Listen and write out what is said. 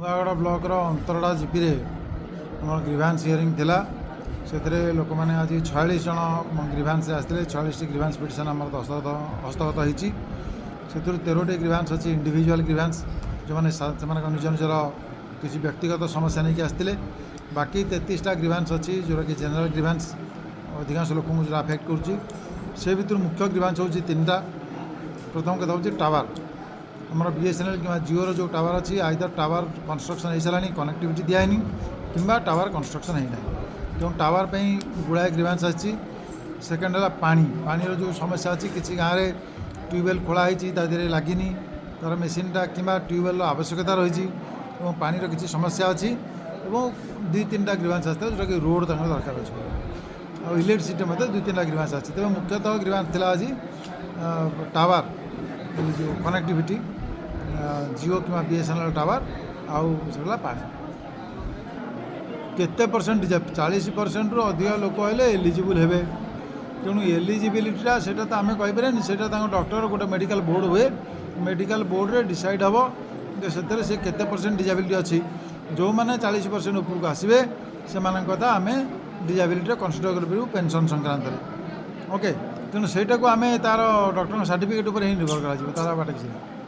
ନୂଆଗଡ଼ ବ୍ଲକର ଅନ୍ତରଡ଼ା ଜିପିରେ ଆମର grievance hearing ଥିଲା। ସେଥିରେ ଲୋକମାନେ ଆଜି 46 ଜଣ ଗ୍ରିଭାନ୍ସରେ ଆସିଥିଲେ। 46ଟି ଗ୍ରିଭାନ୍ସ ପିଟିସନ୍ ଆମର ହସ୍ତଗତ ହେଇଛି। ସେଥିରୁ 13ଟି ଗ୍ରିଭାନ୍ସ ଅଛି ଇଣ୍ଡିଭିଜୁଆଲ୍ ଗ୍ରିଭାନ୍ସ, ଯେଉଁମାନେ ସେମାନଙ୍କ ନିଜ ନିଜର କିଛି ବ୍ୟକ୍ତିଗତ ସମସ୍ୟା ନେଇକି ଆସିଥିଲେ। ବାକି 33ଟା ଗ୍ରିଭାନ୍ସ ଅଛି, ଯେଉଁଟାକି ଜେନେରାଲ ଗ୍ରିଭାନ୍ସ, ଅଧିକାଂଶ ଲୋକଙ୍କୁ ଯେଉଁଟା ଆଫେକ୍ଟ କରୁଛି। ସେ ଭିତରୁ ମୁଖ୍ୟ ଗ୍ରିଭାନ୍ସ ହେଉଛି ତିନିଟା। ପ୍ରଥମ କଥା ହେଉଛି ଟାୱାର। ଆମର ବିଏସ୍ଏନ୍ଏଲ୍ କିମ୍ବା ଜିଓର ଯେଉଁ ଟାୱାର ଅଛି, ଆଇଦର ଟାୱାର କନଷ୍ଟ୍ରକ୍ସନ୍ ହେଇସାରିଲାଣି, କନେକ୍ଟିଭିଟି ଦିଆହେଇନି, କିମ୍ବା ଟାୱାର କନଷ୍ଟ୍ରକ୍ସନ୍ ହେଇନାହିଁ। ତେଣୁ ଟାୱାର ପାଇଁ ଗୁଡ଼ାଏ ଗ୍ରିଭାନ୍ସ ଆସିଛି। ସେକେଣ୍ଡ ହେଲା ପାଣି। ପାଣିର ଯେଉଁ ସମସ୍ୟା ଅଛି, କିଛି ଗାଁରେ ଟ୍ୟୁବୱେଲ୍ ଖୋଳା ହେଇଛି, ତା ଦେହରେ ଲାଗିନି ତା'ର ମେସିନ୍ଟା, କିମ୍ବା ଟ୍ୟୁବୱେଲ୍ର ଆବଶ୍ୟକତା ରହିଛି ଏବଂ ପାଣିର କିଛି ସମସ୍ୟା ଅଛି। ଏବଂ ଦୁଇ ତିନିଟା ଗ୍ରିଭାନ୍ସ ଆସିଥିଲା, ଯେଉଁଟାକି ରୋଡ଼ ତାଙ୍କର ଦରକାର ଅଛି। ଆଉ ଇଲେକ୍ଟ୍ରିସିଟି ମଧ୍ୟ ଦୁଇ ତିନିଟା ଗ୍ରିଭାନ୍ସ ଅଛି। ତେବେ ମୁଖ୍ୟତଃ ଗ୍ରିଭାନ୍ସ ଥିଲା ଆଜି ଟାୱାର, ଏଇ ଯେଉଁ କନେକ୍ଟିଭିଟି, ଜିଓ କିମ୍ବା ବିଏସ୍ଏନ୍ଏଲ୍ ଟାୱାର, ଆଉ ସେ ହେଲା ପାଣି। କେତେ ପରସେଣ୍ଟ? 40%ରୁ ଅଧିକ ଲୋକ ହେଲେ ଏଲିଜିବୁଲ୍ ହେବେ। ତେଣୁ ଏଲିଜିବିଲିଟିଟା ସେଇଟା ତ ଆମେ କହିପାରିବାନି। ସେଇଟା ତାଙ୍କ ଡକ୍ଟର, ଗୋଟେ ମେଡ଼ିକାଲ ବୋର୍ଡ଼ ହୁଏ, ମେଡ଼ିକାଲ ବୋର୍ଡ଼ରେ ଡିସାଇଡ଼୍ ହେବ ଯେ ସେଥିରେ ସେ କେତେ ପରସେଣ୍ଟ ଡିଜାବିଲିଟି ଅଛି। ଯେଉଁମାନେ 40% ଉପରକୁ ଆସିବେ, ସେମାନଙ୍କ କଥା ଆମେ ଡିଜାବିଲିଟିରେ କନସିଡ଼ର କରିପାରିବୁ ପେନ୍ସନ୍ ସଂକ୍ରାନ୍ତରେ। ଓକେ, ତେଣୁ ସେଇଟାକୁ ଆମେ ତା'ର ଡକ୍ଟରଙ୍କ ସାର୍ଟିଫିକେଟ୍ ଉପରେ ହିଁ ନିର୍ଭର କରାଯିବ, ତା'ର ବାଟ କିଛି ନାହିଁ।